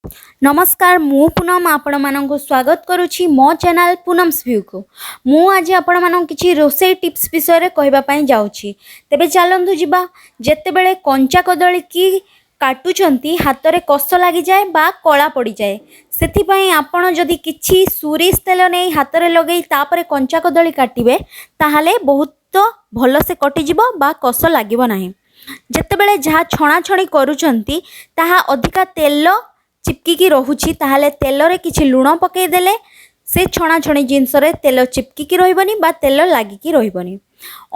ନମସ୍କାର, ମୁଁ ପୁନମ ଆପଣମାନଙ୍କୁ ସ୍ୱାଗତ କରୁଛି ମୋ ଚ୍ୟାନେଲ୍ ପୁନମ୍ସ ଭ୍ୟୁକୁ। ମୁଁ ଆଜି ଆପଣମାନଙ୍କୁ କିଛି ରୋଷେଇ ଟିପ୍ସ ବିଷୟରେ କହିବା ପାଇଁ ଯାଉଛି। ତେବେ ଚାଲନ୍ତୁ ଯିବା। ଯେତେବେଳେ କଞ୍ଚା କଦଳୀକି କାଟୁଛନ୍ତି, ହାତରେ କଷ ଲାଗିଯାଏ ବା କଳା ପଡ଼ିଯାଏ। ସେଥିପାଇଁ ଆପଣ ଯଦି କିଛି ସୋରିଷ ତେଲ ନେଇ ହାତରେ ଲଗେଇ ତାପରେ କଞ୍ଚା କଦଳୀ କାଟିବେ, ତାହେଲେ ବହୁତ ଭଲସେ କଟିଯିବ ବା କଷ ଲାଗିବ ନାହିଁ। ଯେତେବେଳେ ଯାହା ଛଣାଛଣି କରୁଛନ୍ତି, ତାହା ଅଧିକା ତେଲ ଚିପକିକି ରହୁଛି, ତାହେଲେ ତେଲରେ କିଛି ଲୁଣ ପକାଇଦେଲେ ସେ ଛଣାଛଣି ଜିନିଷରେ ତେଲ ଚିପକିକି ରହିବନି ବା ତେଲ ଲାଗିକି ରହିବନି।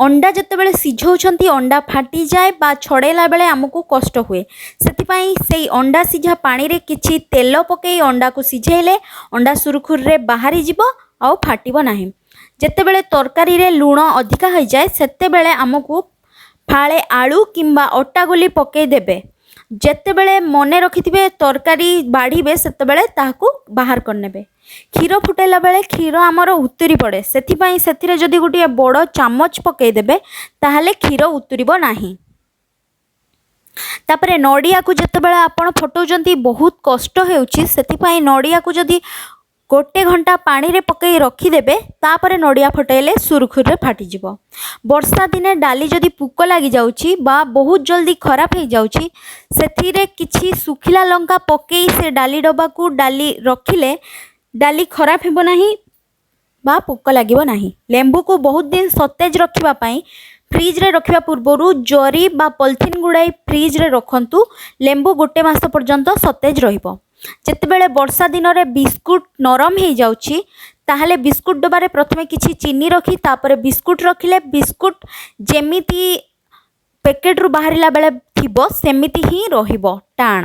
ଅଣ୍ଡା ଯେତେବେଳେ ସିଝାଉଛନ୍ତି, ଅଣ୍ଡା ଫାଟିଯାଏ ବା ଛଡ଼େଇଲା ବେଳେ ଆମକୁ କଷ୍ଟ ହୁଏ। ସେଥିପାଇଁ ସେଇ ଅଣ୍ଡା ସିଝା ପାଣିରେ କିଛି ତେଲ ପକାଇ ଅଣ୍ଡାକୁ ସିଝେଇଲେ ଅଣ୍ଡା ସୁରୁଖୁରୁରେ ବାହାରିଯିବ ଆଉ ଫାଟିବ ନାହିଁ। ଯେତେବେଳେ ତରକାରୀରେ ଲୁଣ ଅଧିକା ହୋଇଯାଏ, ସେତେବେଳେ ଆମକୁ ଫାଳେ ଆଳୁ କିମ୍ବା ଅଟା ଗୁଲି ପକାଇ ଦେବେ। ଯେତେବେଳେ ମନେ ରଖିଥିବେ, ତରକାରୀ ବାଢ଼ିବେ, ସେତେବେଳେ ତାହାକୁ ବାହାର କରିନେବେ। କ୍ଷୀର ଫୁଟାଇଲା ବେଳେ କ୍ଷୀର ଆମର ଉତୁରି ପଡ଼େ। ସେଥିପାଇଁ ସେଥିରେ ଯଦି ଗୋଟିଏ ବଡ଼ ଚାମଚ ପକାଇଦେବେ, ତାହେଲେ କ୍ଷୀର ଉତୁରିବ ନାହିଁ। ତାପରେ ନଡ଼ିଆକୁ ଯେତେବେଳେ ଆପଣ ଫଟଉଛନ୍ତି, ବହୁତ କଷ୍ଟ ହେଉଛି। ସେଥିପାଇଁ ନଡ଼ିଆକୁ ଯଦି ଗୋଟେ ଘଣ୍ଟା ପାଣିରେ ପକାଇ ରଖିଦେବେ, ତାପରେ ନଡ଼ିଆ ଫଟାଇଲେ ସୁରୁଖୁରୁରେ ଫାଟିଯିବ। ବର୍ଷା ଦିନେ ଡାଲି ଯଦି ପୋକ ଲାଗିଯାଉଛି ବା ବହୁତ ଜଲ୍ଦି ଖରାପ ହେଇଯାଉଛି, ସେଥିରେ କିଛି ଶୁଖିଲା ଲଙ୍କା ପକାଇ ସେ ଡାଲି ଡବାକୁ ଡାଲି ରଖିଲେ ଡାଲି ଖରାପ ହେବ ନାହିଁ ବା ପୋକ ଲାଗିବ ନାହିଁ। ଲେମ୍ବୁକୁ ବହୁତ ଦିନ ସତେଜ ରଖିବା ପାଇଁ ଫ୍ରିଜରେ ରଖିବା ପୂର୍ବରୁ ଜରି ବା ପଲିଥିନ୍ ଗୁଡ଼ାଇ ଫ୍ରିଜରେ ରଖନ୍ତୁ। ଲେମ୍ବୁ ଗୋଟେ ମାସ ପର୍ଯ୍ୟନ୍ତ ସତେଜ ରହିବ। ଯେତେବେଳେ ବର୍ଷା ଦିନରେ ବିସ୍କୁଟ ନରମ ହେଇଯାଉଛି, ତାହେଲେ ବିସ୍କୁଟ ଡବାରେ ପ୍ରଥମେ କିଛି ଚିନି ରଖି ତାପରେ ବିସ୍କୁଟ ରଖିଲେ ବିସ୍କୁଟ ଯେମିତି ପ୍ୟାକେଟରୁ ବାହାରିଲା ବେଳେ ଥିବ, ସେମିତି ହିଁ ରହିବ ଟାଣ।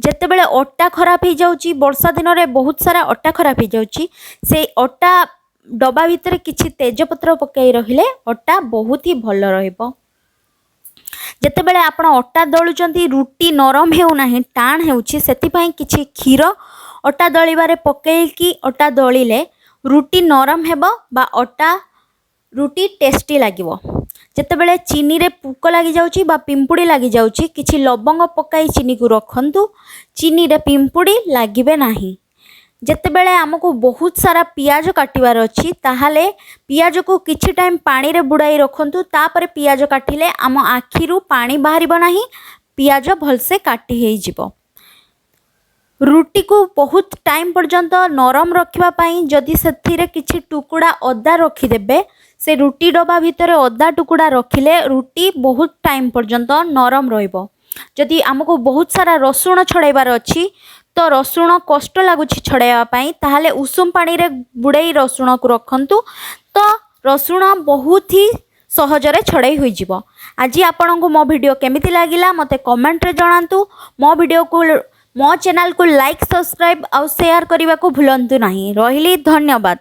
ଯେତେବେଳେ ଅଟା ଖରାପ ହେଇଯାଉଛି, ବର୍ଷା ଦିନରେ ବହୁତ ସାରା ଅଟା ଖରାପ ହେଇଯାଉଛି, ସେଇ ଅଟା ଡବା ଭିତରେ କିଛି ତେଜପତ୍ର ପକାଇ ରହିଲେ ଅଟା ବହୁତ ହି ଭଲ ରହିବ। ଯେତେବେଳେ ଆପଣ ଅଟା ଦଳୁଛନ୍ତି, ରୁଟି ନରମ ହେଉନାହିଁ, ଟାଣ ହେଉଛି, ସେଥିପାଇଁ କିଛି କ୍ଷୀର ଅଟା ଦଳିବାରେ ପକାଇକି ଅଟା ଦଳିଲେ ରୁଟି ନରମ ହେବ ବା ଅଟା ରୁଟି ଟେଷ୍ଟି ଲାଗିବ। ଯେତେବେଳେ ଚିନିରେ ପୋକ ଲାଗିଯାଉଛି ବା ପିମ୍ପୁଡ଼ି ଲାଗିଯାଉଛି, କିଛି ଲବଙ୍ଗ ପକାଇ ଚିନିକୁ ରଖନ୍ତୁ, ଚିନିରେ ପିମ୍ପୁଡ଼ି ଲାଗିବେ ନାହିଁ। ଯେତେବେଳେ ଆମକୁ ବହୁତ ସାରା ପିଆଜ କାଟିବାର ଅଛି, ତାହେଲେ ପିଆଜକୁ କିଛି ଟାଇମ୍ ପାଣିରେ ବୁଡ଼ାଇ ରଖନ୍ତୁ। ତାପରେ ପିଆଜ କାଟିଲେ ଆମ ଆଖିରୁ ପାଣି ବାହାରିବ ନାହିଁ, ପିଆଜ ଭଲସେ କାଟି ହେଇଯିବ। ରୁଟିକୁ ବହୁତ ଟାଇମ୍ ପର୍ଯ୍ୟନ୍ତ ନରମ ରଖିବା ପାଇଁ ଯଦି ସେଥିରେ କିଛି ଟୁକୁଡ଼ା ଅଦା ରଖିଦେବେ, ସେ ରୁଟି ଡବା ଭିତରେ ଅଦା ଟୁକୁଡ଼ା ରଖିଲେ ରୁଟି ବହୁତ ଟାଇମ୍ ପର୍ଯ୍ୟନ୍ତ ନରମ ରହିବ। ଯଦି ଆମକୁ ବହୁତ ସାରା ରସୁଣ ଛଡ଼େଇବାର ଅଛି, ତ ରସୁଣ କଷ୍ଟ ଲାଗୁଛି ଛଡ଼େଇବା ପାଇଁ, ତାହେଲେ ଉଷୁମ ପାଣିରେ ବୁଡ଼େଇ ରସୁଣକୁ ରଖନ୍ତୁ, ତ ରସୁଣ ବହୁତ ହି ସହଜରେ ଛଡ଼େଇ ହୋଇଯିବ। ଆଜି ଆପଣଙ୍କୁ ମୋ ଭିଡ଼ିଓ କେମିତି ଲାଗିଲା, ମୋତେ କମେଣ୍ଟରେ ଜଣାନ୍ତୁ। ମୋ ଭିଡ଼ିଓକୁ, ମୋ ଚ୍ୟାନେଲକୁ ଲାଇକ୍, ସବସ୍କ୍ରାଇବ୍ ଆଉ ସେୟାର କରିବାକୁ ଭୁଲନ୍ତୁ ନାହିଁ। ରହିଲି, ଧନ୍ୟବାଦ।